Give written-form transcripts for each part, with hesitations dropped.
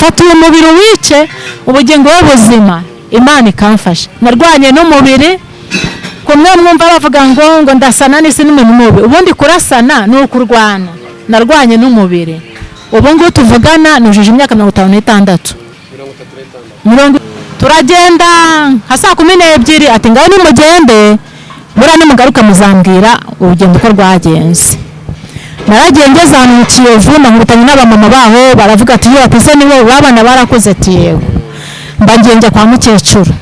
Fata uyu mubiri uwice, ubugingo buzima. Imana ikamfasha. Narwanye n'umubiri. Kumwe mwumva bavuga ngo ndasana n'isi n'umuntu mubi, ubundi kurasana ni ukurwana. Narwanye n'umubiri. Ubu ngubu tuvugana nujuje imyaka 56. 36. Mirongo. Turagenda nka saa 12, ati: "Ngaho nimugende, buriya nimugaruka muzambwira urugendo uko rwagenze." Naragiye, ngeze ahantu mu Kiyovu nkubitanye n'abamama baho, baravuga ati: "Iyo ese ni wowe w'abana barakuze?" Ati: "Yego." Mba ngiye njya kwa mukecuru,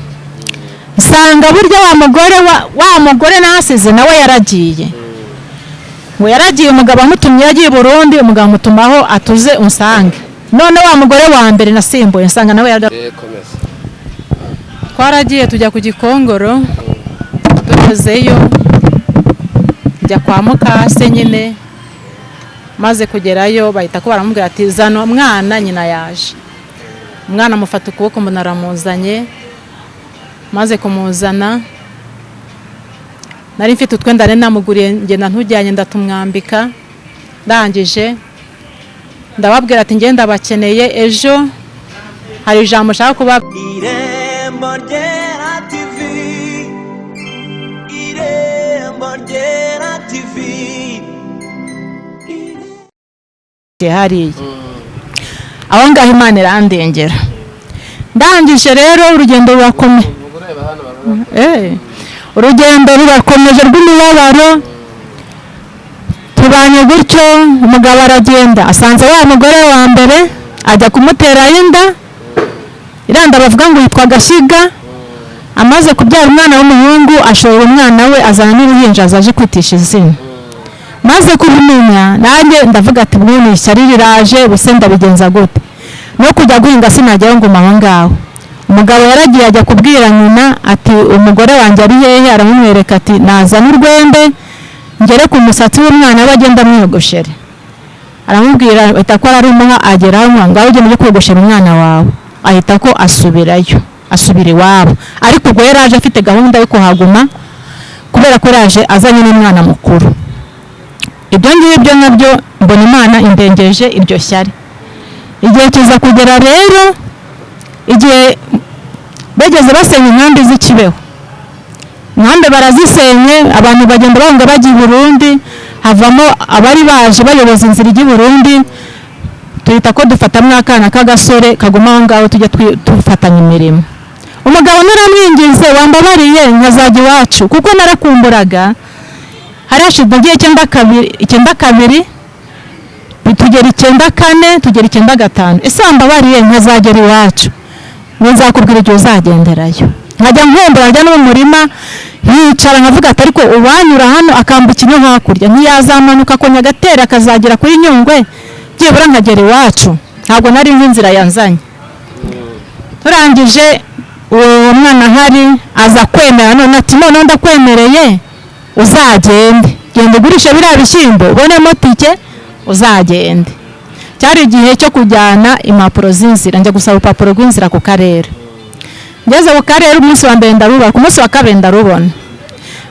nsanga burya wa mugore nasize nawe yaragiye. Ngo yaragiye, umugabo amutumye, yagiye i Burundi, umugabo amutumaho atuze unsange. None wa mugore wa mbere nasimbuye nsanga nawe Komeza. Twaragiye tujya ku Gikongoro. Tugezeyo njya kwa mukase nyine. Maze kugerayo bahita ko baramubwira ati: "Zana umwana, nyina yaje." Umwana amufata ukuboko, mbona aramuzanye. Maze kumuzana, nari mfite utwenda nari namuguriye, ngenda ntujyanye, ndatumwambika. Ndangije ndababwira ati: "Ngenda bakeneye ejo, hari ijambo nshaka kuba." Irembo Ryera TV, Irembo Ryera TV. Hariya aho ngaho Imana irandengera. Ndangije rero urugendo rurakomeye. Ureba hano barabona. Urugendo rurakomeje rw'imibabaro. Tubanye gutyo, umugabo aragenda, asanze wa mugore wa mbere, ajya kumuterayo inda. Iranda bavuga ngo yitwa Gashyiga. Amaze kubyara umwana w'umuhungu, ashorera umwana we, azana n'uruhinja, azaje kwitisha izina. Maze kubimenya nanjye ndavuga ati: "Bw'ubu ishyari riraje, ubuse ndabigenza gute? No kujya guhinga sinajyayo, nguma aho ngaho." Umugabo yaragiye, ajya kubwira nyina ati: "Umugore wanjye ari hehe?" Aramumwereka, ati: "Nazana urwembe ngere ku musatsi w'umwana we, agenda amwiyogoshere." Aramubwira, ahita ko ararumuha, ageraho, "Ngaho ugenda ujye kogoshera umwana wawe." Ahita ko asubirayo, asubira iwabo. Ariko ubwo yari aje afite gahunda yo kuhaguma, kubera ko yaje azanye n'umwana mukuru. Ibyo ngibyo nabyo mbona Imana indengeje iryo shyari. Igihe kiza kugera rero, igihe bageze basenya inkambi z'ikibeho, inkambi barazisenye, abantu bagenda bahunga bajya i Burundi, havamo abari baje bayoboza inzira ijya i Burundi. Tuhita ko dufatamo akana k'agasore kaguma aho ngaho, tujya dufatanya imirimo. Umugabo naramwinginze: "Wambabariye nkazajya iwacu?" Kuko narakumburaga. Hari hashize, nagiye 92, 92, tugera 94, tugera 95. "Ese wambabariye nkazagera iwacu?" Ngo: "Nzakubwira igihe uzagenderayo." Nkajya nkumbura, njya no mu murima nkicara nkavuga ati: "Ariko uwanyura hano akambuka ino hakurya, ntiyazamanuka akongera agatera akazagera kuri Nyungwe, byibura nkagera iwacu?" Ntabwo nari nzi inzira yanzanye. Turangije, uwo mwana ahari aza kwemera none, ati: "Noneho ndakwemereye uzagende, genda ugurishe biriya bishyimbo ubonemo tike uzagende." Cyari igihe cyo kujyana impapuro z'inzira. Njya gusaba urupapuro rw'inzira ku karere. Ngeze ku karere, umunsi wa mbere ndarubona, ku munsi wa kabiri ndarubona.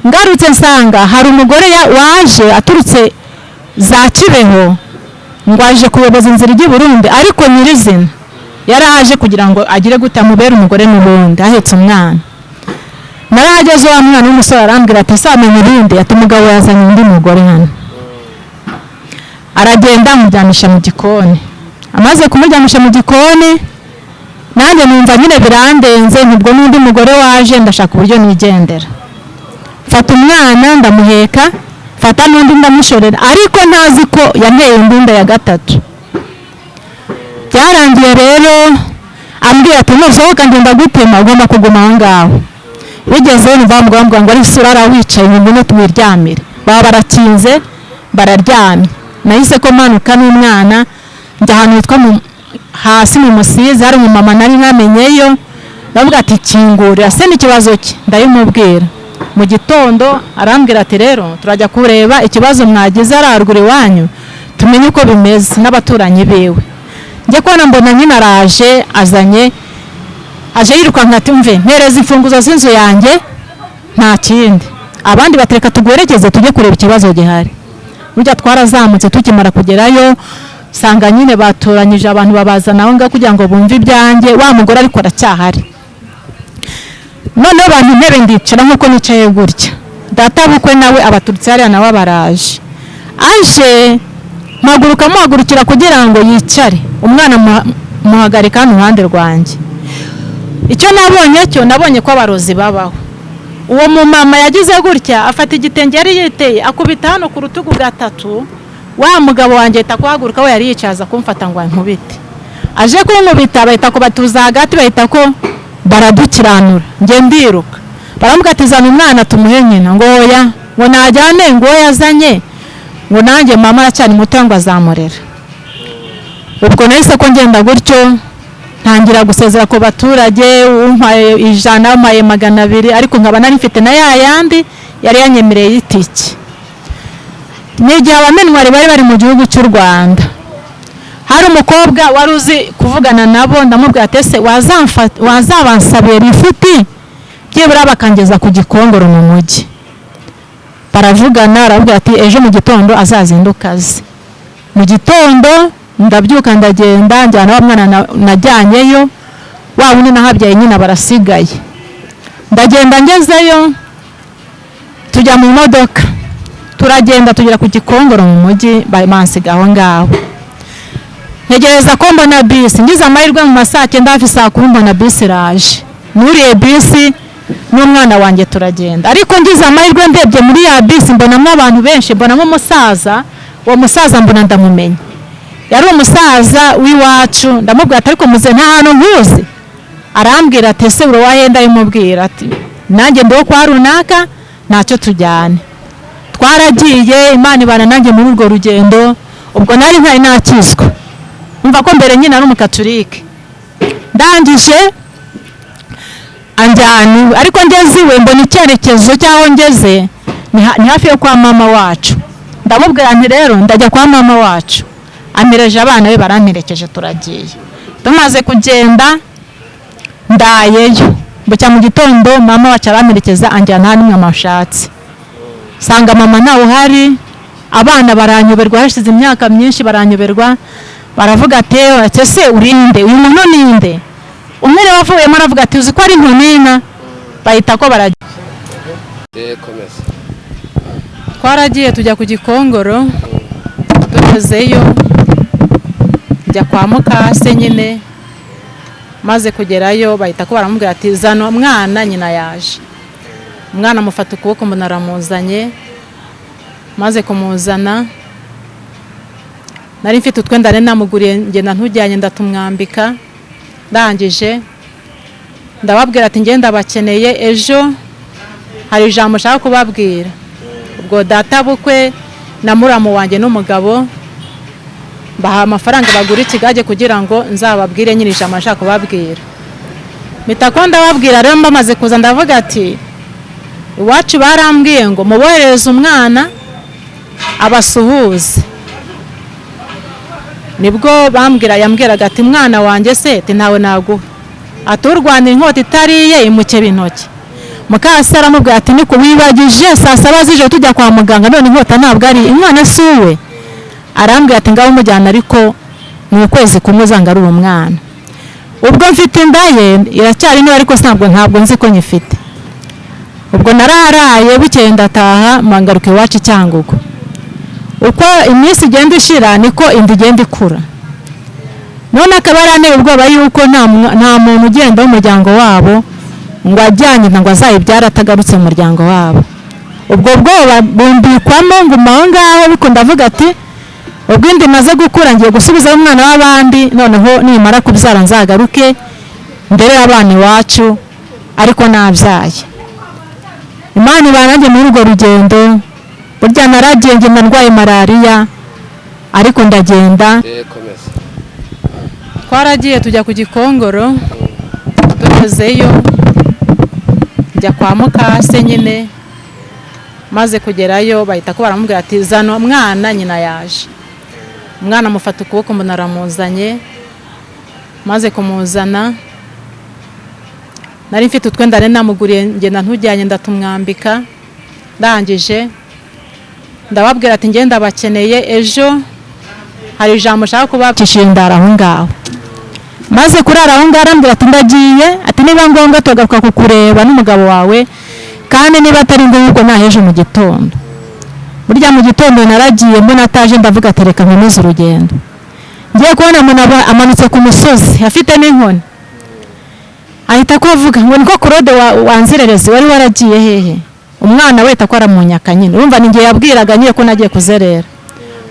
Ngarutse nsanga hari umugore waje aturutse za Kibeho, ngo aje kuyoboza inzira ijya i Burundi, ariko nyirizina yari aje kugira ngo agire gute, amubere umugore n'ubundi, ahetse umwana. Narahageze, wa mwana w'umusore arambwira ati: "Samenya ibindi," ati: "Umugabo yazanye undi mugore hano." Aragenda amuryamisha mu gikoni. Amaze kumuryamisha mu gikoni, nanjye numva nyine birandenze, nibwo n'undi mugore waje, ndashaka uburyo nigendera. Mfata umwana ndamuheka, mfata n'undi ndamushorera, ariko ntazi ko yanteye imbunda ya gatatu. Byarangiye rero ambwira ati: "Nusohoka ngenda gutema, ugomba kuguma aho ngaho." Bigezeho numva bamubwira ngo: "Ari isura wicaye, ngwino twiryamire." Baba barakinze, bararyamye. Nahise ko manuka n'umwana, njya ahantu hitwa hasi mu Musizi, hari umumama nari namenyeyo. Ndavuga ati: "Kingurira se n'ikibazo cye." Ndabimubwira. Mu gitondo arambwira ati: "Rero turajya kureba ikibazo mwagize ari haruguru iwanyu, tumenye uko bimeze n'abaturanyi biwe." Njye kubona mbona nyine araje, azanye, aje yirukanka, ati: "Mve, mpereza imfunguzo z'inzu yanjye, nta kindi." Abandi batereka tuguherekeze tujye kureba ikibazo gihari. Burya twarazamutse, tukimara kugerayo Sanga nyine batoranyije abantu babazana aho ngaho kugira ngo bumve ibyanjye. Wa mugore ariko aracyahari. Noneho abantu intebe, ndicara nk'uko nicaye gutya. Data bukwe nawe abaturutse hariya, nawe abaraje, aje mpaguruka muhagurukira kugira ngo yicare. Umwana muhagarika hano iruhande rwanjye. Icyo nabonye cyo, nabonye ko abarozi babaho. Uwo mumama yagize gutya, afata igitenge yari yiteye, akubita hano ku rutugu gatatu. Wa mugabo wanjye ahita kuhaguruka, we yari yicaye, aza kumfata ngo ankubite. Aje kunkubita, bahita kubatuza hagati, bahita ko baradukiranura. Njye ndiruka, baramubwira ati: "Zana umwana tumuhe nyina." Ngo oya, ngo najyane, ngo uwo yazanye, ngo nanjye mama aracyari muto, ngo azamurera. Ubwo nahise ko ngenda gutyo, ntangira gusezera ku baturage, umpaye 100, umpaye 200, ariko nkaba nari mfite na ya yandi yari yanyemereye y'itike. Ni igihe abamenwari bari bari mu gihugu cy'u Rwanda. Hari umukobwa wari uzi kuvugana nabo, ndamubwira ati: "Ese wazabansabira ifuti byibura bakangeza ku Gikongoro mu mujyi?" Baravugana, aravuga ati ejo mu gitondo azazinduka aze. Mu gitondo ndabyuka, ndagenda, njyana wa mwana najyanyeyo, wa wundi nahabyaye nyina barasigaye. Ndagenda, ngezeyo tujya mu modoka, turagenda tugera ku Gikongoro mu mujyi, bansiga aho ngaho, ntegereza ko mbona bisi. Ngize amahirwe mu ma saa 9, hafi saa 10, mbona bisi iraje. Nuriye bisi n'umwana wanjye, turagenda. Ariko ngize amahirwe, ndebye muri ya bisi mbonamo abantu benshi, mbonamo umusaza. Uwo musaza mbona ndamumenya, yari umusaza w'iwacu. Ndamubwira ati: "Ariko muze, nta hantu nkuzi." Arambwira ati: "Ese uri wahenda?" Yimubwira ati: "Nanjye ndiwo kwa runaka, ntacyo, tujyane." Twaragiye, Imana ibana nanjye muri urwo rugendo. Ubwo nari ntari nakizwa, umva ko mbere nyine ari umukaturike. Ndangije anjyana iwe, ariko ngeze iwe mbona icyerekezo cy'aho ngeze ni hafi yo kwa mama wacu. Ndamubwira nti: "Rero ndajya kwa mama wacu." Ampereje abana be, baramperekeje, turagiye. Tumaze kugenda ndayeyo, bucya mu gitondo mama wacu aramperekeza, anjyana ahantu mama ashatse. Sanga mama ntawe uhari, abana baranyoberwa, hashize imyaka myinshi baranyoberwa, baravuga ati: "Ese urinde? Uyu muntu ninde?" Umwe rero wavuyemo aravuga ati: "Uzi ko ari ntunina?" Bahita ko barajya. Komeza. Twaragiye tujya ku Gikongoro, tugezeyo njya kwa mukase nyine. Maze kugerayo bahita ko baramubwira ati: "Zana umwana, nyina yaje." Umwana amufata ukuboko, mbona aramuzanye. Maze kumuzana, nari mfite utwenda nari namuguriye, ngenda ntujyanye, ndatumwambika. Ndangije ndababwira ati: "Ngenda bakeneye ejo, hari ijambo nshaka kubabwira." Ubwo data bukwe na muramu wanjye n'umugabo baha amafaranga bagura ikigage kugira ngo nzababwire nyine ijambo nshaka kubabwira. Mpita ko ndababwira rero. Mbamaze kuza ndavuga ati: "Iwacu barambwiye ngo muboherereze umwana abasuhuze." Nibwo bambwira, yambwiraga ati: "Mwana wanjye se?" Ati: "Ntawe naguha." Ati: "Urwanira inkota itariye imukeba intoki." Mukase aramubwira ati: "Niko wibagije saa 7 z'ijoro tujya kwa muganga? None inkota ntabwo ari umwana, si uwe?" Arambwira ati: "Ngaho umujyana, ariko ni ukwezi kumwe uzangarura umwana." Ubwo mfite inda ye, iracyari nto, ariko ntabwo nzi ko nyifite. Ubwo naraharaye, bukeye ndataha, mangaruka iwacu i Cyangugu. Uko iminsi igenda ishira niko inda igenda ikura. None akaba yaranteye ubwoba yuko nta muntu ugenda w'umuryango wabo ngo ajyanye inda ngo azayibyare atagarutse mu muryango wabo. Ubwo bwoba bumbikwamo, nguma aho ngaho. Ariko ndavuga ati: "Ubwo inda imaze gukura, ngiye gusubizayo umwana w'abandi, noneho nimara kubyara nzagaruke mbere y'abana iwacu, ariko nabyaye." Imana ibana nanjye muri urwo rugendo. Burya naragiye, ngenda ndwaye malariya, ariko ndagenda. Komeza. Twaragiye tujya ku Gikongoro, tugezeyo njya kwa mukase nyine. Maze kugerayo bahita ko baramubwira ati: "Zana umwana, nyina yaje." Umwana amufata ukuboko, mbona aramuzanye. Maze kumuzana, nari mfite utwenda nari namuguriye, ngenda ntujyanye, ndatumwambika. Ndangije ndababwira ati: "Ngenda bakeneye ejo, Hari ijambo ushaka kubacishije, ndara aho ngaho. Maze kurara aho ngaho, arambwira ati: "Ndagiye," ati: "Niba ngombwa tugaruka kukureba n'umugabo wawe, kandi niba atari ngombwa naheje mu gitondo." Burya mu gitondo naragiye, mbona ataje, ndavuga ati: "Reka nkomeze urugendo." Ngiye kubona umuntu amanutse ku musozi afite n'inkoni, ahita ko avuga ngo: "Niko Claude wanzererezi, wari waragiye hehe?" Umwana we ko aramunyaka nyine, urumva ni njye yabwiraga nyine ko nagiye kuzerera.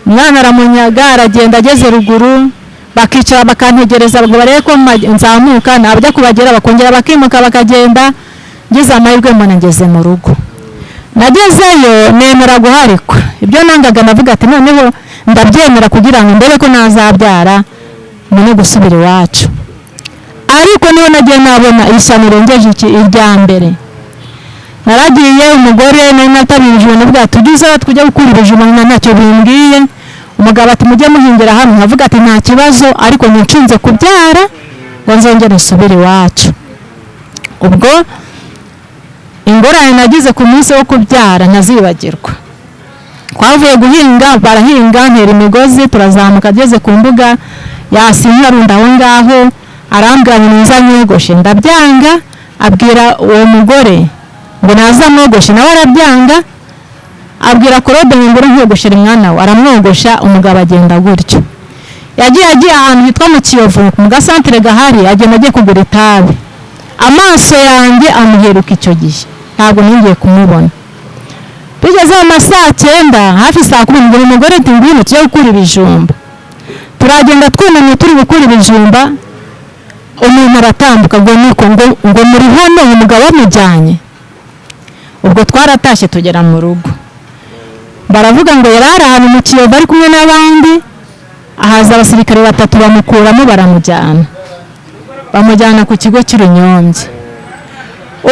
Umwana aramunyaga, aragenda, ageze ruguru bakicara bakantegereza ngo barebe ko nzamuka. Nabajya kubagera bakongera bakimuka bakagenda. Ngize amahirwe mbona ngeze mu rugo. Nagezeyo nemera guharikwa ibyo nangaga. Navuga ati: "Noneho ndabyemera kugira ngo ndebe ko nazabyara mbone gusubira iwacu." Ariko niho nagiye nabona ishyano rirengeje iki irya mbere. Naragiye, umugore nari natabira ibijumba, ndavuga ati: "Tujye tujya gukura ibijumba," ntacyo bimbwiye. Umugabo ati: "Mujye muhingira hamwe." Nkavuga ati: "Nta kibazo, ariko nshinze kubyara ngo nzongere nsubire iwacu." Ubwo ingorane nagize ku munsi wo kubyara ntazibagirwa. Twavuye guhinga, barahinga, ntera imigozi, turazamuka. Ageze ku mbuga yasinye, arunda aho ngaho, arambwira ngo niza nyogoshe, ndabyanga. Abwira uwo mugore ngo naza amwogoshe, nawe arabyanga. Abwira Claude ngo ngure nkwogoshere mwana we, aramwogosha. Umugabo agenda gutyo. Yagiye agiye ahantu hitwa mu Kiyovu, mu gasantere gahari, agenda agiye kugura itabi. Amaso yanjye amuheruka icyo gihe, ntabwo nongeye kumubona. Bigeze mu ma saa 9, hafi saa 10, mbwira umugore ati: "Ngwino tujye gukura ibijumba." Turagenda, twunamye turi gukura ibijumba, umuntu aratambuka ngo: "Niko," ngo: "muri hano uyu mugabo bamujyanye?" Ubwo twaratashye, tugera mu rugo, baravuga ngo yari ari ahantu mu Kiyovu ari kumwe n'abandi, ahaza abasirikare batatu bamukuramo, baramujyana, bamujyana ku kigo cy'Urunyombye.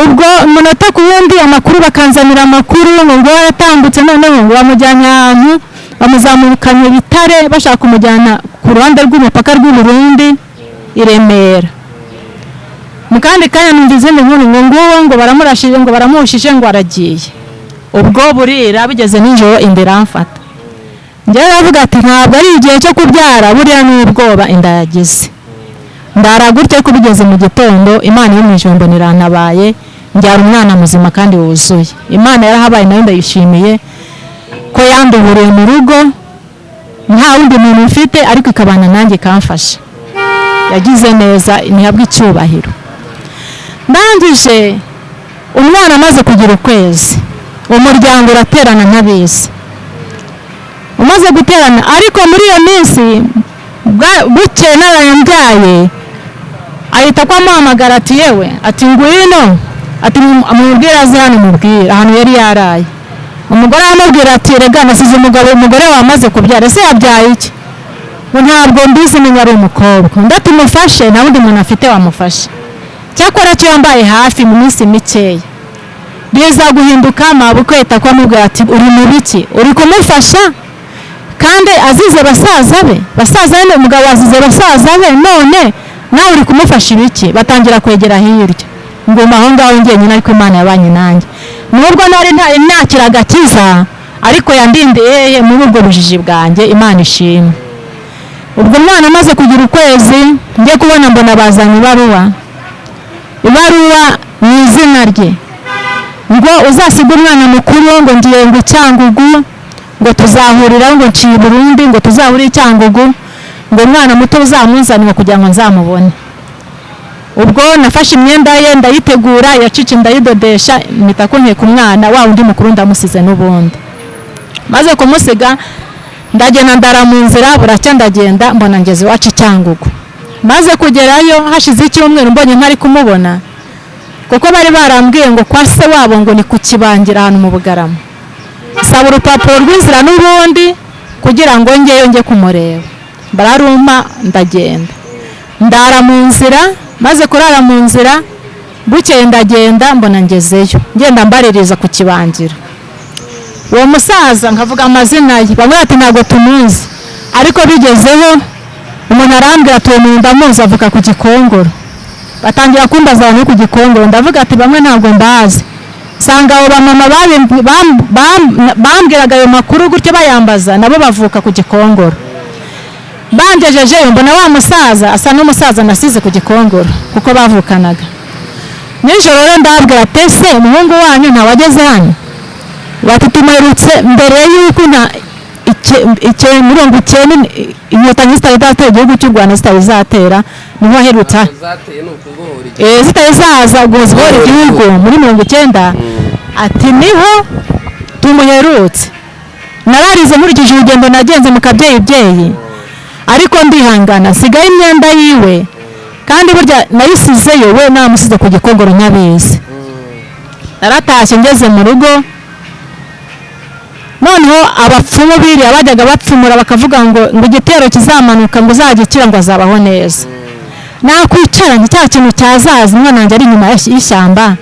Ubwo umunota ku wundi amakuru, bakanzanira amakuru ngo yaratambutse, noneho ngo bamujyanye ahantu, bamuzamukanye ibitare, bashaka kumujyana ku ruhande rw'umupaka rw'u Burundi i Remera. Mu kandi kanya numva izindi nkuru ngo nguwo, ngo baramurashije, ngo baramushije, ngo aragiye. Ubwo burira, bigeze nijoro, inda iramfata. Njyewe aravuga ati: "Ntabwo ari igihe cyo kubyara, buriya ni ubwoba inda yagize." Ndara gutyo, ariko bigeze mu gitondo Imana yo mu ijuru mbona irantabaye, mbyara umwana muzima kandi wuzuye. Imana yarahabaye, nayo ndayishimiye ko yanduhuriye mu rugo nta wundi muntu mfite, ariko ikabana nanjye ikamfasha. Yagize neza, ntihabwe icyubahiro. Ndangije, umwana amaze kugira ukwezi, umuryango uraterana ntabizi. Umaze guterana, ariko muri iyo minsi bukeye narayambyaye, ahita ko amuhamagara ati: "Yewe," ati: "ngwino," ati: "mubwire aze hano, mubwire ahantu yari yaraye." Umugore aramubwira ati: "Rega nasize umugabo, umugore wamaze kubyara." "Ese yabyaye iki?" Ngo: "Ntabwo mbizi, menya ari umukobwa." Undi ati: "Mufashe, nta wundi muntu afite wamufashe." Cyakora cyo yambaye hafi mu minsi mikeya biza guhinduka. Mabukwe ahita ko amubwira ati: "Uri mu biki? Uri kumufasha kandi azize basaza be, basaza be, umugabo azize basaza be, none nawe uri kumufasha ibiki?" Batangira kwegera hirya, nguma aho ngaho njyenyine. Ariko Imana yabanye nanjye, nubwo nari ntari nakira agakiza, ariko yandindiye hehe muri ubwo bujiji bwanjye. Imana ishimwe. Ubwo umwana amaze kugira ukwezi, njye kubona mbona bazanye ibaruwa, ibaruwa mu izina rye, ngo uzasige umwana mukuru, ngo ngiye ngo i Cyangugu, ngo tuzahurira, ngo nciye i Burundi, ngo tuzahurire i Cyangugu, ngo umwana muto uzamuzanire kugira ngo nzamubone. Ubwo nafashe imyenda ye ndayitegura, yacice ndayidodesha, mpita ko nteka umwana wa wundi mukuru, ndamusize n'ubundi. Maze kumusiga, ndagenda, ndara mu nzira, buracya ndagenda, mbona ngeze iwacu i Cyangugu. Maze kugerayo hashize icyumweru, mbonye ntari kumubona, kuko bari barambwiye ngo kwa se wabo ngo ni ku Kibangira ahantu mu Bugarama. Nsaba urupapuro rw'inzira n'ubundi kugira ngo njyeyo njye kumureba, bararumpa, ndagenda, ndara mu nzira. Maze kurara mu nzira, bukeye ndagenda, mbona ngezeyo, ngenda mbaririza ku Kibangira. Uwo musaza nkavuga amazina ye, bamwe bati: "Ntabwo tumuzi." Ariko bigezeho umuntu arambwira ati: "Uwo muntu ndamuzi, avuka ku Gikongoro." Batangira kumbaza abantu ku Gikongoro, ndavuga ati: "Bamwe ntabwo mbazi." Nsanga abo bamama bambwiraga ayo makuru gutyo bayambaza, nabo bavuka ku Gikongoro. Bangejejeyo mbona wa musaza asa n'umusaza nasize ku Gikongoro kuko bavukanaga. Nijoro rero ndababwira ati ese umuhungu wanyu ntawageze hano? Bati tumuherutse mbere y'uko 90 inkotanyi zitari zatera igihugu cy'u Rwanda, zitari zatera, niho aherutse. Zateye ni ukubohora igihugu. Zitari zaza ngo zibohore igihugu muri 90, ati niho tumuherutse. Nararize nkurikije urugendo nagenze mu kabyeyi byeyi, ariko ndihangana nsigaye imyenda yiwe, kandi burya nayisizeyo we namusize ku Gikongoro nyabizi. Naratashye ngeze mu rugo, noneho abapfumu biriya bajyaga bapfumura bakavuga ngo igitero kizamanuka ngo uzagikira ngo azabaho neza. Nakwicara nti cya kintu cyazaza umwana wanjye ari inyuma y'ishyamba,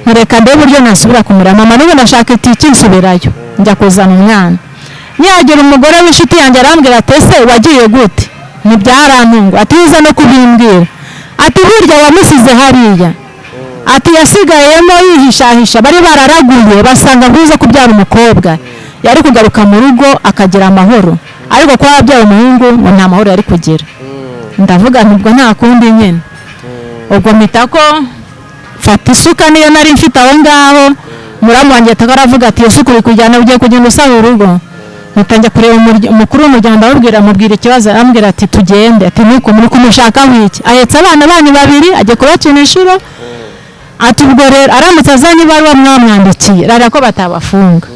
nkareka ndebe uburyo nasubira kumureba mama. N'ubu ndashaka itike nsubirayo njya kuzana umwana. Nihagera umugore w'inshuti yanjye arambwira ati ese wagiye gute? Ntibyarantunga. Ati uza no kubimbwira. Ati burya wamusize hariya. Ati yasigayemo yihishahisha, bari bararaguye basanga ngo uze kubyara umukobwa yari kugaruka mu rugo akagira amahoro, ariko kuba yabyaye umuhungu ngo nta mahoro yari kugira. Ndavuga nti ubwo nta kundi nyine. Ubwo mpita ko mfata isuka niyo nari mfite aho ngaho, muramu wanjye aravuga ati iyo suka uri kujyana ugiye kugenda usaba urugo. Mpita njya kureba umukuru w'umuryango, ndamubwira, amubwira ikibazo, arambwira ati tugende. Ati nuko muri kumushakaho iki? Ahetse abana banyu babiri agiye kubacina inshuro. Ati ubwo rero aramutse azanye ibaruwa mwamwandikiye rara ko batabafunga,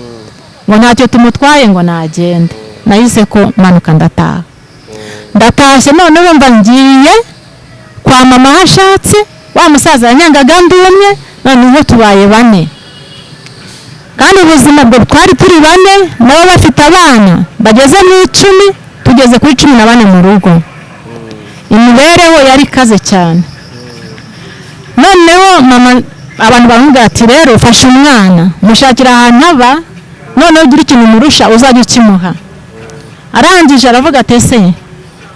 ngo ntacyo tumutwaye ngo nagende. Nahise ko manuka ndataha. Ndatashye none urumva ngiye kwa mama aho ashatse, wa musaza yanyangaga ndi umwe, noneho tubaye bane. Kandi ubuzima bwo twari turi bane, nabo bafite abana bageze mu 10, tugeze kuri 14 mu rugo. Imibereho yari ikaze cyane. Noneho mama abantu baramubwira ati rero fasha umwana mushakira ahantu aba, noneho ugira ikintu umurusha uzajya ukimuha. Arangije aravuga ati ese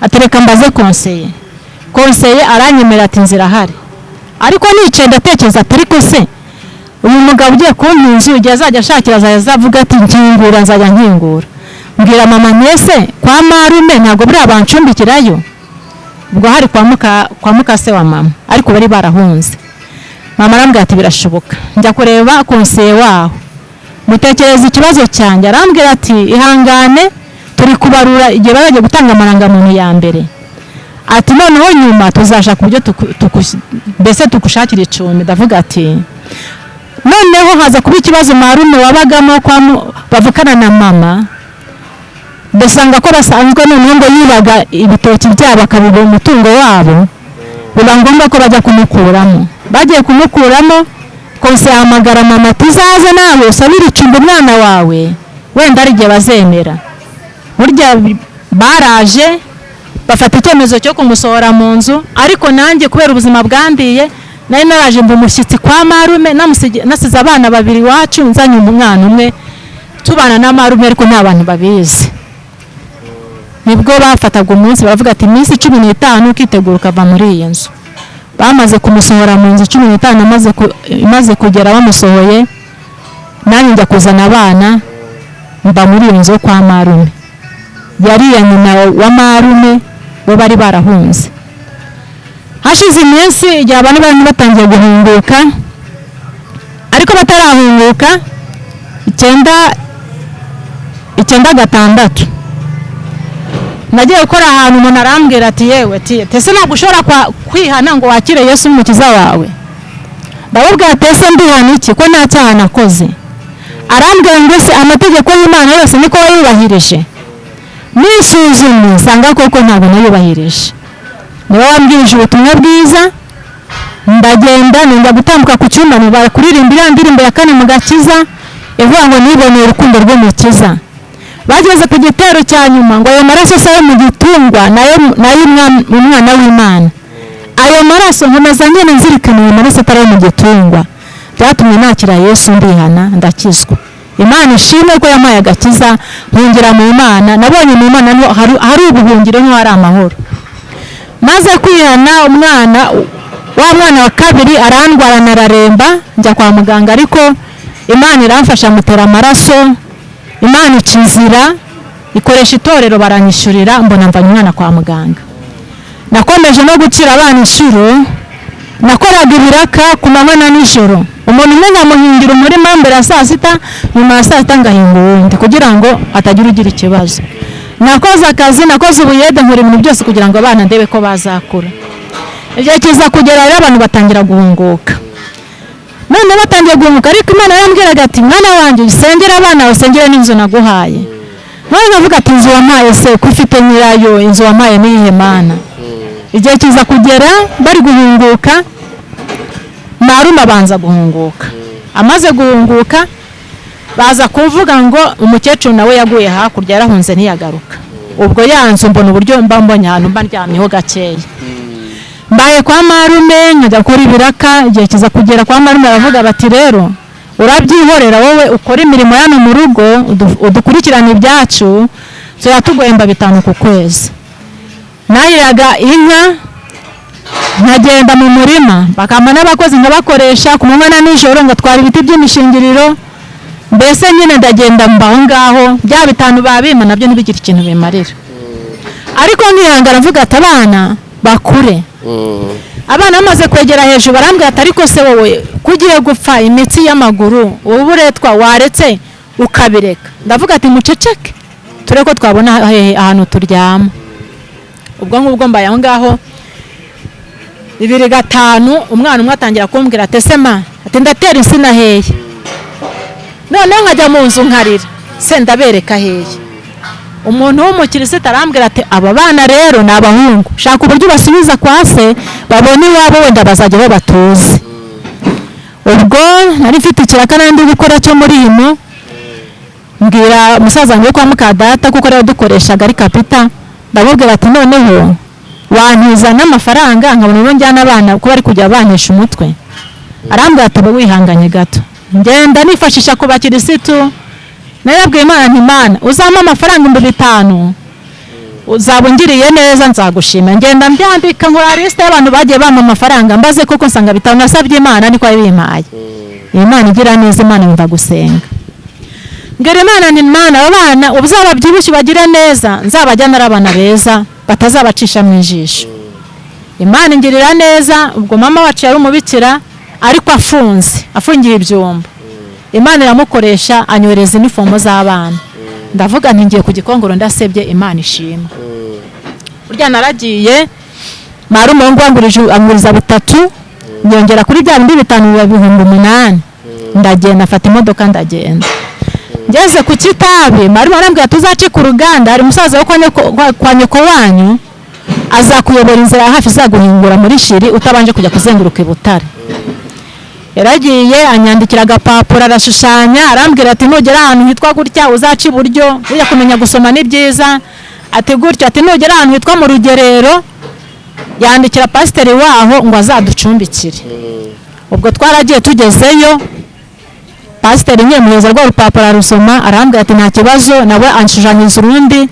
atereka mbaze konseye. Konseye aranyemera ati inzira ahari. Ariko nicaye ndatekereza ati ariko se uyu mugabo ugiye kumpa inzu igihe azajya ashakira azavuga ati nkingura, nzajya nkingura. Mbwira mama mwese kwa marume ntabwo buriya bancumbikirayo, ubwo hari kwa mukase wa mama, ariko bari barahunze. Mama arambwira ati birashoboka. Njya kureba konseye waho, mutekereza ikibazo cyanjye, arambwira ati ihangane turi kubarura igihe baragiye gutanga amarangamuntu ya mbere. Ati noneho nyuma tuzashaka uburyo mbese tukushakira icumbi. Ndavuga ati noneho haza kuba ikibazo marume wabagamo bavukana na mama, dusanga ko basanzwe noneho ngo yibaga ibitoki byabo akabiba umutungo wabo, biba ngombwa ko bajya kumukuramo. Bagiye kumukuramo, konseye ahamagara mama tuzaze nawe usabire icumbi umwana wawe, wenda ari igihe bazemera. Burya baraje bafata icyemezo cyo kumusohora mu nzu, ariko nanjye kubera ubuzima bwandiye nari naraje mba umushyitsi kwa marume, nasize abana babiri iwacu, nzanye umwana umwe tubana na marume, ariko nta bantu babizi. Nibwo bafataga umunsi baravuga ati iminsi 15 ukitegura ukava muri iyi nzu. Bamaze kumusohora mu nzu 15 imaze kugera bamusohoye, nanjye njya kuzana abana mba muri iyo nzu kwa marume. Yari iya nyina wa marume, bo bari barahunze. Hashize iminsi igihe abantu bari batangiye guhunguka, ariko batarahunguka 96 nagiye gukora ahantu umuntu arambwira ati yewe ese ntabwo ushobora kwihana ngo wakire Yesu umukiza wawe. Ndamubwira ati ese ndihana iki ko nta cyaha nakoze? Arambwira ngo ese amategeko y'Imana yose niko wayubahirije? Nisuzumye nsanga koko ntabwo nayubahirije. Niba wambwirije ubutumwa bwiza, ndagenda nenda gutambuka ku cyumba nibara kuririmba iriya ndirimbo ya kane mu gakiza ivuga ngo niboneye urukundo rw'umukiza. Bageze ku gitero cya nyuma ngo ayo maraso se yo mu gitungwa nayo umwana w'Imana. Ayo maraso nkomeza nyine nzirikana ayo maraso atari ayo mu gitungwa. Byatumye nakira Yesu ndihana ndakizwa. Imana ishimwe ko yampaye agakiza, nkungira mu Imana, nabonye mu Imana hari ubuhungiro niho hari amahoro. Maze kwihana umwana wa mwana wa kabiri arandwara nararemba njya kwa muganga, ariko Imana iramfasha mutera amaraso, Imana ica inzira Ikoresha itorero baranyishyurira, mbona mvanye umwana kwa muganga. Nakomeje no gucira abana inshuro, nakoraga ibiraka ku manywa na nijoro. Umuntu umwe nkamuhingira umurima mbere ya saa sita, nyuma ya saa sita ngahinga uwundi kugira ngo hatagira ugira ikibazo. Nakoze akazi, nakoze ubuyede, nkora ibintu byose kugira ngo abana ndebe ko bazakura. Igihe kiza kugera rero abantu batangira guhunguka. None batangiye guhunguka, ariko Imana yarambwiraga ati: "Mwana wanjye, usengere abana, usengere n'inzu naguhaye." None nkavuga ati: "Inzu wampaye se ko ifite nyirayo? Inzu wampaye niyihe, Mana?" Igihe kiza kugera bari guhunguka, marume abanza guhunguka. Amaze guhunguka, baza kuvuga ngo umukecuru nawe yaguye hakurya, yarahunze ntiyagaruka. Ubwo ya nzu mbona uburyo mba mbonye ahantu mba ndyamyeho gakeya, mbaye kwa marume, nkajya gukora ibiraka. Igihe kiza kugera kwa marume baravuga bati: "Rero urabyihorera, wowe ukora imirimo hano mu rugo, udukurikirane ibyacu, turatuguhemba 5 ku kwezi." Nahiraga inka, nkagenda mu murima, bakampa n'abakozi nkabakoresha ku manywa na nijoro, ngatwara ibiti by'imishingiriro. Mbese nyine ndagenda mba aho ngaho, bya 5 babimpa nabyo ntibigire ikintu bimarira, ariko nkihangana mvuga ati: "Abana bakure." Abana bamaze kwegera hejuru barambwira ati: "Ariko se wowe ko ugiye gupfa imitsi y'amaguru, uburetwa waretse ukabireka?" Ndavuga ati: "Muceceke turebe ko twabona hehe ahantu turyama." Ubwo ngubwo mbaye aho ngaho 2005. Umwana umwe atangira kumbwira ati: "Ese ma," ati, "ndatera insina hehe?" Noneho nkajya mu nzu nkarira: "Se ndabereka hehe?" Umuntu w'umukirisitu arambwira ati: "Aba bana rero ni abahungu, shaka uburyo ubasubiza kwa se, babone iwabo, wenda bazajya babatuze." Ubwo nari mfite ikiraka nari ndi gukora cyo muri hino, mbwira musaza wanjye wo kwa mukadata, kuko rero dukoreshaga ari kapita, ndamubwira ati: "Noneho wantiza n'amafaranga nkabona uburyo njyana abana, kuko bari kujya banesha umutwe." Arambwira ati: "Uba wihanganye gato." Ngenda nifashisha ku bakirisitu. Narabwiye Imana nti: "Imana, uzampa amafaranga 5000 uzaba ungiriye neza, nzagushima." Ngenda mbyandika, nkora lisite y'abantu bagiye bampa amafaranga, mbaze koko nsanga 5 nasabye Imana niko yabimpaye. Imana igira neza, Imana yumva gusenga. Mbwira Imana nti: "Imana, aba bana uzababyibushye ubagire neza, nzabajyane ari abana beza batazabacisha mu ijisho." Imana ingirira neza. Ubwo mama wacu yari umubikira ariko afunze, afungiye ibyumba. Imana iramukoresha, anyohereza inifomo z'abana. Ndavuga nti: "Ngiye ku Gikongoro ndasebye." Imana ishima. Burya naragiye, marume ngo anguriza 3, nyongera kuri bya bindi 5, biba 8000. Ndagenda, afata imodoka, ndagenda. Ngeze ku Kitabi, marume arambwira: "Tuzace ku ruganda, hari umusaza wo kwa nyoko wanyu azakuyobora inzira ya hafi izaguhingura muri Shiri utabanje kujya kuzenguruka i Butare." Yaragiye anyandikira agapapuro, arashushanya, arambwira ati: "Nugera ahantu hitwa gutya uzaca iburyo." Burya kumenya gusoma ni byiza. Ati gutya, ati: "Nugera ahantu hitwa mu Rugerero, yandikira pasiteri waho ngo azaducumbikire." Ubwo twaragiye, tugezeyo pasiteri nyine muheza rwa rupapuro, arusoma, arambwira ati: "Nta kibazo." Nawe anshushanyiriza urundi,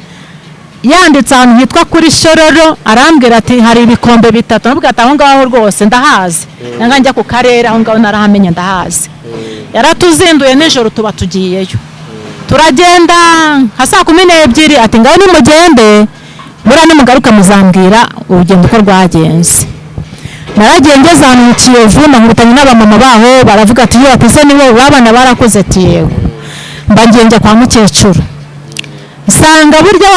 yanditse ahantu hitwa kuri Shororo, arambwira ati: "Hari ibikombe bitatu." Arambwira ati: "Aho ngaho rwose ndahazi, nanga njya ku karere, aho ngaho narahamenye, ndahazi." Yaratuzinduye nijoro, tuba tugiyeyo. Turagenda nka saa 12, ati: "Ngaho nimugende, buriya nimugaruka muzambwira urugendo uko rwagenze." Naragiye, ngeze ahantu mu Kiyovu, nkubitanye n'abamama baho, baravuga ati: "Yo, ati se ni wowe, abana barakoze?" Ati: "Yego." Mba ngiye njya kwa mukecuru, nsanga burya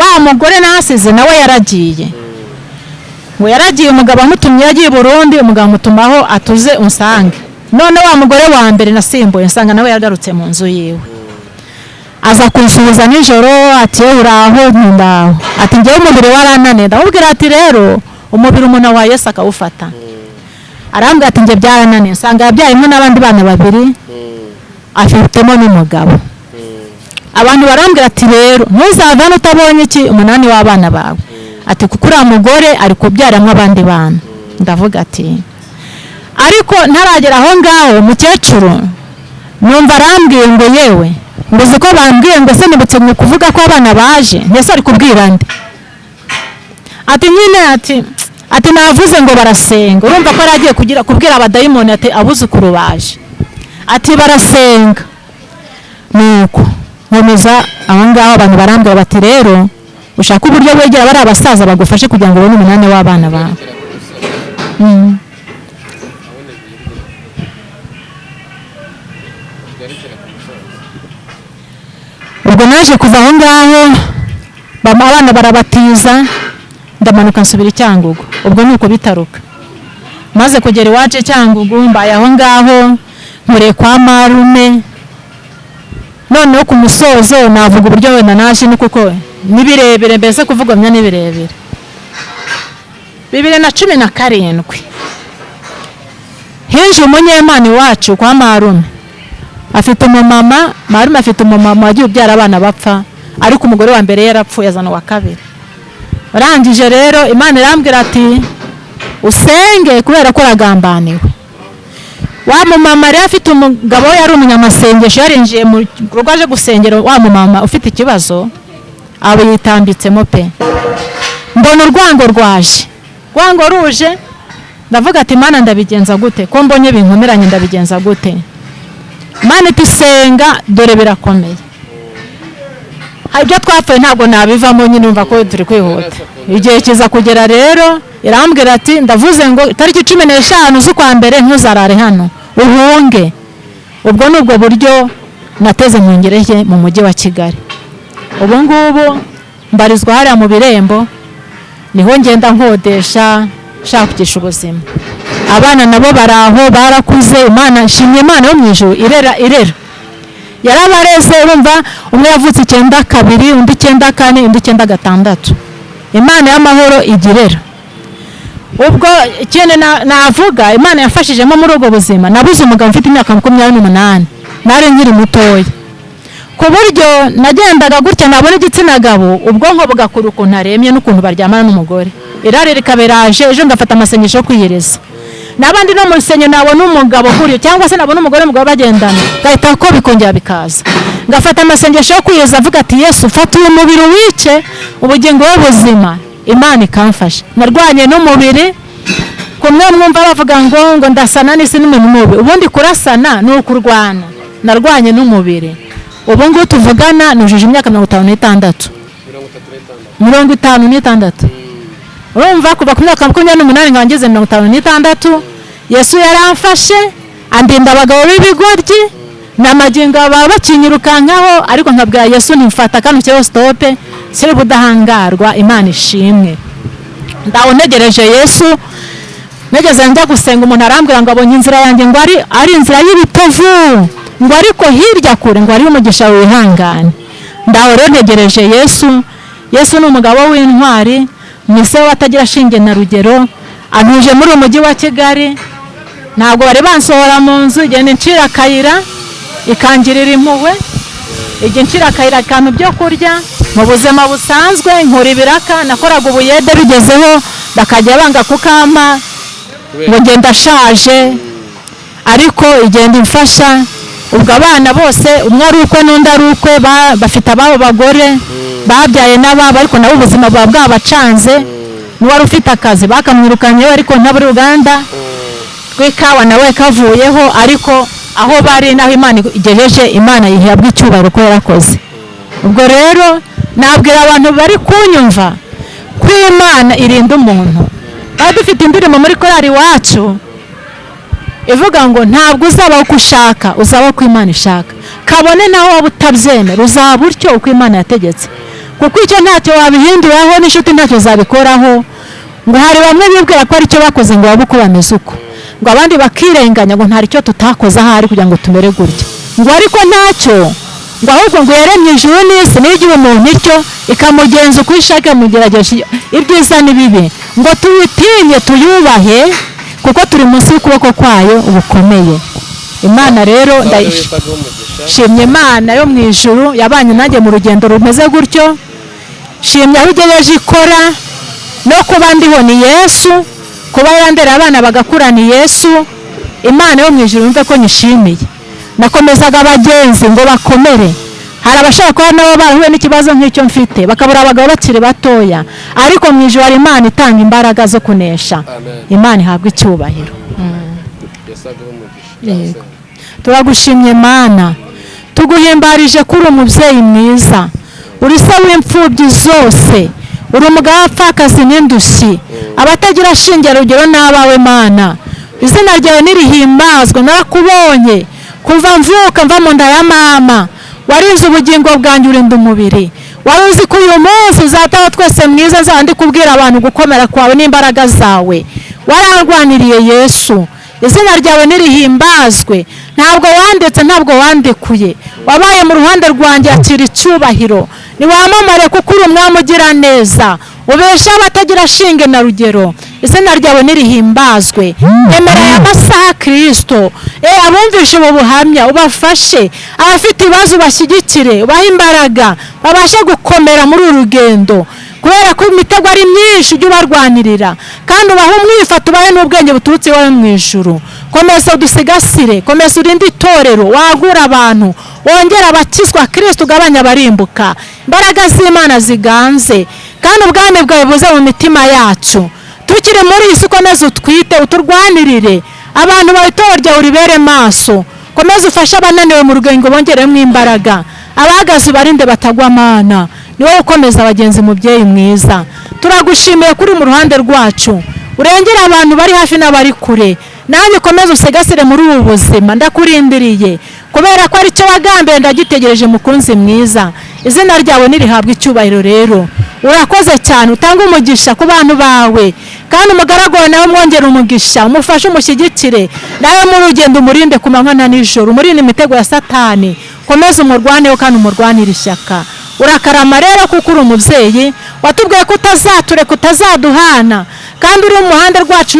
wa mugore nasize nawe yaragiye, ngo yaragiye, umugabo amutumye, yagiye i Burundi, umugabo amutumaho atuze unsange. None wa mugore wa mbere nasimbuye, nsanga nawe yagarutse mu nzu yiwe. Aza kunsuhuza nijoro, ati: "Yewe, uraho?" "Ndaho." Ati: "Njyewe umubiri warananiye." Ndamubwira ati: "Rero umubiri umuntu wa Yesu akawufata." Arambwira ati: "Njye byarananiye." Nsanga yabyayemo n'abandi bana babiri, afitemo n'umugabo. Abantu barambwira ati: "Rero ntuzave hano utabonye iki umunani w'abana bawe," ati: "kuko uriya mugore ari kubyaramo abandi bana." Ndavuga ati ariko ntaragera aho ngaho, mukecuru numva arambwiye ngo: "Yewe," ngo: "uzi ko bambwiye ngo se nibutse mu kuvuga ko abana baje?" Mbese ari kubwira nde? Ati nyine ati navuze ngo barasenga. Urumva ko yari agiye kugira kubwira abadayimoni ati: "Abuzukuru baje," ati: "barasenga." Nuko Nkomeza aho ngaho, abantu barambwira bati rero ushaka uburyo wegera bari abasaza bagufashe kugira ngo ubone umunani w'abana bawe. Ubwo naje kuva aho ngaho, abana barabatiza, ndamanuka nsubira i Cyangugu. Ubwo ni uko bitaruka. Maze kugera iwacu i Cyangugu, mbaye aho ngaho nkoreye kwa marume. Noneho ku musozo navuga uburyo wenda naje, ni kuko ni birebire, mbese kuvugomya ni birebire. 2017 hinjiye umunyemana iwacu kwa marume, afite umumama. Marume afite umumama wagiye ubyara abana bapfa, ariko umugore wa mbere yarapfuye azana uwa kabiri. Urangije rero Imana irambwira ati usenge kubera ko uragambaniwe. Wa mumama rero afite umugabo we yari umunyamasengesho, yarinjiye mu rugo aje gusengera wa mumama ufite ikibazo, abo yitambitsemo pe. Mbona urwango rwaje, rwango ruje, ndavuga ati Mana ndabigenza gute, ko mbonye binkomeranye ndabigenza gute? Mana iti senga dore birakomeye. Ibyo twapfuye ntabwo nabivamo nyine, umva ko turi kwihuta. Igihe kiza kugera rero irambwira ati ndavuze ngo tariki 15 z'ukwa mbere ntuzarare hano uhunge. Ubwo ni ubwo buryo nateze nkungereye mu mujyi wa Kigali. Ubu ngubu mbarizwa hariya mu Birembo, niho ngenda nkodesha nshakisha ubuzima. Abana nabo baraho barakuze. Imana nshimye, Imana yo mu ijuru irera irera, yarabareze. Urumva umwe yavutse 92, undi 94, undi 96. Imana y'amahoro igirera. Ubwo ikindi navuga Imana yafashijemo muri ubwo buzima, nabuze umugabo mfite imyaka 28, nari nkiri mutoya, ku buryo nagendaga gutya nabona igitsina gabo ubwonko bugakura ukuntu aremye n'ukuntu baryamana n'umugore, irari rikaberaje. Ejo ngafata amasengesho yo kwiyereza, n'abandi no mu rusengero nabona umugabo kuriyo cyangwa se nabona umugore n'umugabo bagendana gahita ko bikongera bikaza, ngafata amasengesho yo kwiyereza avuga ati Yesu fata uyu mubiri wice ubugingo bw'ubuzima. Imana ikamfasha. Narwanye n'umubiri kumwe mwumva bavuga ngo ndasana n'isi n'umuntu mubi, ubundi kurasana ni ukurwana. Narwanye n'umubiri. Ubu ngubu tuvugana nujuje imyaka 56, 56. Urumva kuva ku myaka 28 nkaba ngeze 56. Yesu yaramfashe andinda abagabo b'ibigoryi n'amagingo baba bakinyirukankaho, ariko nkabwira Yesu ntimfata kano cyo stope, siri budahangarwa. Imana ishimwe. Ndaho ntegereje Yesu. Nageze njya gusenga, umuntu arambwira ngo abonye inzira yanjye ngo ari inzira y'ibitovu, ngo ariko hirya kure ngo ari umugisha wihangane. Ndaho rero ntegereje Yesu. Yesu ni umugabo w'intwari, ni se watagira shinge na rugero. Antuje muri umujyi wa Kigali, ntabwo bari bansohora mu nzu, igenda incira akayira ikangirira impuhwe, ijya incira akayira ikampa ibyo kurya. Mu buzima busanzwe nkora ibiraka, nakoraga ubuyede bigezeho bakajya banga kukampa ngo ngenda ashaje, ariko igenda imfasha. Ubwo abana bose umwe ari ukwe n'undi ari ukwe, bafite ababo bagore babyaye n'ababo, ariko nabo ubuzima buba bwabacanze. N'uwari ufite akazi bakamwirukanyeho, ariko ntaburi Uganda rw'ikawa nawe kavuyeho, ariko aho bari naho Imana igejeje, Imana yihabwa icyubahiro ko yarakoze. Ubwo rero nabwira abantu bari kunyumva ko Imana irinda umuntu. Bari dufite indirimbo muri korali iwacu ivuga ngo ntabwo uzaba uko ushaka, uzaba uko Imana ishaka. Kabone naho waba utabyemera, uzaba utyo uko Imana yategetse, kuko icyo ntacyo wabihinduraho n'inshuti ntacyo zabikoraho. Ngo hari bamwe bibwira ko aricyo bakoze ngo babe uko bameze uko, ngo abandi bakirenganya ngo ntari cyo tutakoze ahari kugira ngo tumere gutya, ngo ariko ntacyo, ngo ahubwo ngo yaremye ijuru n'isi n'igihe umuntu ityo ikamugenza uko ishaka, imugerageje ibyiza n'ibibi, ngo tuyitinye tuyubahe kuko turi munsi y'ukuboko kwayo bukomeye. Imana rero ndayishimye, Imana yo mu ijuru yabanye nanjye mu rugendo rumeze gutyo. Shimye aho igejeje ikora, no kuba ndiho ni Yesu, kuba yarandera abana bagakura ni Yesu. Imana yo mu ijuru yumve ko nyishimiye. Nakomezaga abagenzi ngo bakomere. Hari abashaka kuba nabo barahuye n'ikibazo nk'icyo mfite, bakabura abagabo bakiri batoya, ariko mu ijuru hari Imana itanga imbaraga zo kunesha. Imana ihabwa icyubahiro. Turagushimye Mana, Tuguhimbarije ko uri umubyeyi mwiza, uri se w'imfubyi zose, uri umugabo w'abapfakazi n'indushyi, abatagira shinge rugero n'abawe Mana. Izina ryawe nirihimbazwe. Narakubonye kuva mvuka, mva mu nda ya mama, warinze ubugingo bwanjye, urinda umubiri. Wari uzi ko uyu munsi uzataha twese mwiza, nzaba ndi kubwira abantu gukomera kwawe n'imbaraga zawe. Wararwaniriye Yesu, izina ryawe nirihimbazwe. Ntabwo wandetse, ntabwo wandekuye, wabaye mu ruhande rwanjye. Akira icyubahiro, niwamamare kuko uri umwami ugira neza, ubesha abatagira shinge na rugero. Izina ryawe nirihimbazwe. Emera aya masaha Kirisito, abumvishe ubu buhamya ubafashe, abafite ibibazo ubashyigikire, ubahe imbaraga babashe gukomera muri uru rugendo, kubera ko imitego ari myinshi. Ujye ubarwanirira kandi ubahe umwifato, ubahe n'ubwenge buturutse iwawe mu ijuru. Komeza udusigasire, komeza urinde itorero, wagura abantu, wongere abakizwa Kirisito, ugabanya abarimbuka. Imbaraga z'Imana ziganze kandi ubwami bwawe buze mu mitima yacu tukiri muri iyi si. Ukomeze utwite, uturwanirire abantu bawe, itorero ryawe uribere maso. Komeza ufashe abananiwe mu rugendo, bongeremo imbaraga, abahagaze ubarinde batagwa. Mana, ni wowe ukomeza abagenzi. Mubyeyi mwiza, turagushimiye kuri mu ruhande rwacu, urengere abantu bari hafi n'abari kure. Nanjye ukomeze usigasire muri ubu buzima, ndakurindiriye kubera ko aricyo wagambiye, ndagitegereje. Mukunzi mwiza, izina ryawe nirihabwe icyubahiro. Rero urakoze cyane, utange umugisha ku bantu bawe, kandi umugaragu wawe nawe mwongere umugisha, umufashe, umushyigikire nawe muri rugendo, umurinde ku manywa na nijoro, umurinde imitego ya Satani, komeze umurwaneho kandi umurwanire ishyaka. Urakarama rero kuko uri umubyeyi watubwiye ko utazatureka, utazaduhana, kandi uri mu muhanda rwacu.